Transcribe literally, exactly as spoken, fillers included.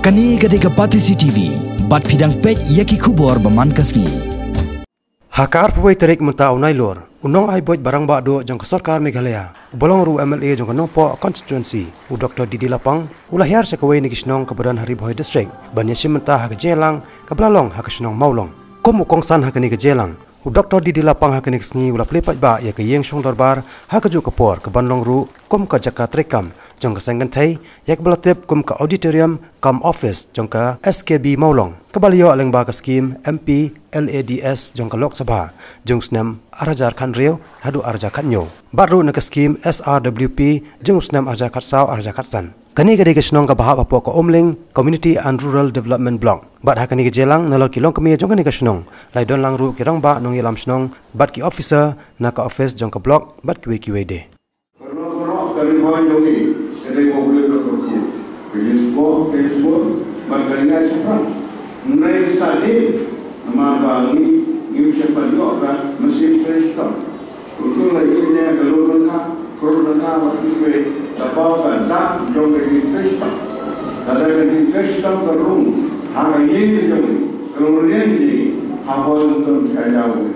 Kane ka dei ka Batesi T V, bad phi dang peit ïa ki khubor ba man ka sngi. Ha ka arphew wei tarik mynta u Nailur, u nongai buit ba rangbah duh jong ka sorkar Meghalaya, u ba long ruh u M L A jong ka Nongpoh constituency, u Doctor D D Lapang, u la hiar sha kawei na ki shnong kaba don ha Ri Bhoi District ban ïashim bynta ha ka jingïalang kaba la long ha ka shnong Mawlong. Kum u kongsan ha kane ka jingïalang, u Doctor D D Lapang ha kane ka sngi u la plie paidbah ïa ka ïing shong dorbar ha kajuh ka por, kaban long ruh kum ka jaka treikam jong ka seng kynthei, ïa kaba la tip kum ka auditorium cum office jong ka S K B Mawlong, kaba la ïoh lyngba ka skhim M P L A D S jong ka Lok Sabha jong u snem ar hajar khathynriew haduh ar hajar khathynñiew, bad ruh na ka skhim S R W P jong u snem ar hajar khatsaw ar hajar khatsan. Kane ka dei ka shnong kaba hap hapoh ka Umling Community and Rural Development Block. Bad ha kane ka jingïalang, nalor ki longkmie jong kane ka shnong, la ïadon lang ruh ki rangbah nongïalam shnong bad ki officer na ka office jong ka block bad kiwei kiwei de. Baroh baroh ka Ri Bhoi jong ngi ka dei ka Umling ka kyrkhu. Ka jingsport ka jingsport bad ka jingïaid shaphrang. Hynrei ka sah dien namar ba ngi, ngi shu pan ïoh ka machine thresh stump. Ruh la ïoh ïa ka lur lyngkha, kyrdan lyngkha bad kiwei, da paw ka dak jong ka jingthresh stump. Lada ka jingthresh stump ka rung ha ka ïing ka jong ngi, ka long riang ka jong ngi, ha Bhoi Umling ka jong ngi.